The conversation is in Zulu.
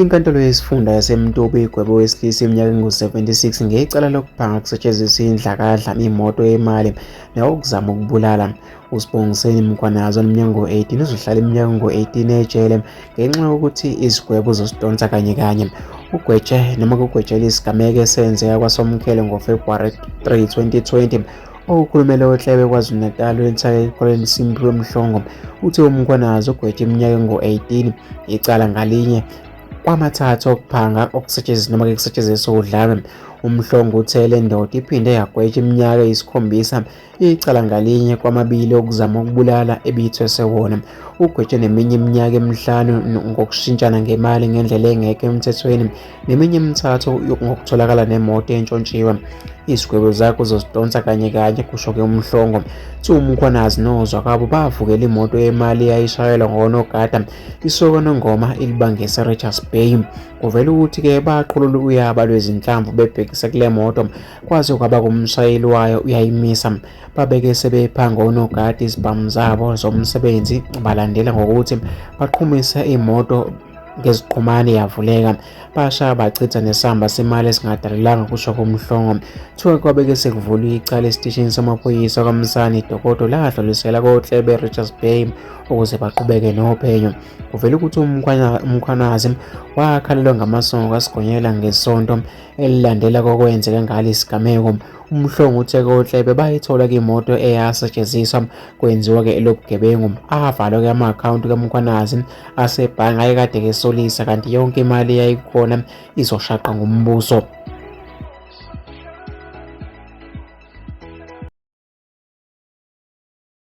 Inkantolo yesifunda yaseMtuba igwebe owesilisa iminyaka engu-76 ngecala lokuphanga kusetshenziswa indlakadla, imoto yemali nawokuzama ukubulala. USibongiseni Mkhwanazi oneminyaka engu-18 uzohlala iminyaka engu-18 ejele ngenxa yokuthi izigwebo uzosidonsa kanye kanye. Ugwetshe noma kugwetshela isigameko esenzeka kwaSomkhele ngoFebruwari 3, 2020. Okhulumela oKlebe KwaZulu-Natal uLieutenant Simphiwe Mhlongo uthe uMkhwanazi ugwetshwe iminyaka engu-18 icala ngalinye kwamathathu okuphanga okusetshenziswa noma-ke kusetshenziswa udlame. UMhlongo uthe le ndoda iphinde yagwetshwa iminyaka eyisikhombisa icala ngalinye kwamabili okuzama ukubulala ebiyithwese wona. Ugwetshwe neminye iminyaka emihlanu ngokushintshana ngemali ngendlela engekho emthethweni neminye emithathu ngokutholakala nemoto entshontshiwe. Izigwebo zakhe uzozidonsa kanye kanye, kusho-ke uMhlongo. Kuthiwa uMkhwanazi nozwakwabo bavukela imoto yemali eyayishayelwa ngonogada isuka Nongoma ilibangise eRichards Bay. Kuvela ukuthi-ke baqhulula uyaba lwezinhlamvu bebhekise kule moto kwaze kwaba kumshayeli wayo uyayimisa. Babeke sebephanga onogada izibhamu zabo zomsebenzi balandela ngokuthi baqhumise imoto ngeziqhumane yavuleka bashaya bachitha nesamba semali esingadalulanga kusho komhlongo. Kuthiwa kwabeke sekuvulwa icala esiteshini samaphoyisa kwaMsane idokodo ladlulisela koKlebe eRichards Bay ukuze baqhubeke nophenyo. Kuvela ukuthi uMkhwanazi wakhalelwa ngamasongo kaSigonyela ngesonto elilandela kokwenzeka ngalesi sigameko. UMhlongo uthe koKlebe bayithola-ke imoto eyasetshenziswa kwenziwa-ke lobugebengu. Avalwa-ke ama-akhawunti kaMkhwanazi asebhange ayekade kesolisa kanti yonke imali eyayikhona izoshaqwa ngumbuso.